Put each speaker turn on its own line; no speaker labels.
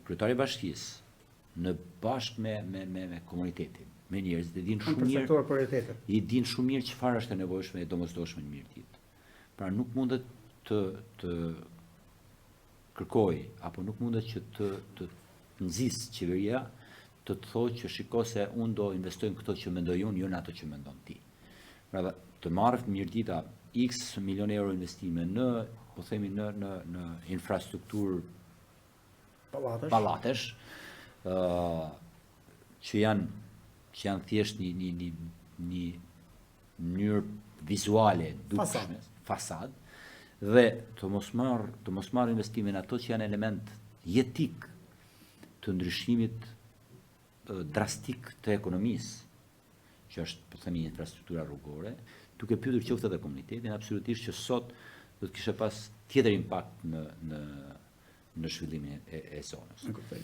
Kryetari i bashkisë në bashkë me me me, me komunitetin, me njerëzit e dinë
Kanë
shumë mirë
përcaktuar prioritetet.
i dinë shumë mirë çfarë është e nevojshme e domosdoshme në Mirditë. Pra nuk mundet të të kërkoj apo nuk mundet që të të nxis qeveria të të thotë që shiko se unë do investoj në këto që mendoj unë, jo në ato që mendon ti. Pra dhe, të marrë Mirdita X milion euro investime në, po themi në në në infrastrukturë
Pallatesh.
pallatesh, ë që janë që janë thjesht një një një një mënyrë vizuale dukshme, fasad, dhe të mos marr të mos marr investime në ato që janë element jetik të ndryshimit ë, drastik të ekonomisë, që është, po themi, infrastruktura rrugore, duke pyetur qoftë edhe komunitetin, absolutisht që sot do të kishte pas tjetër impakt në në në zhvillimin e, e zonës.
E kuptoj.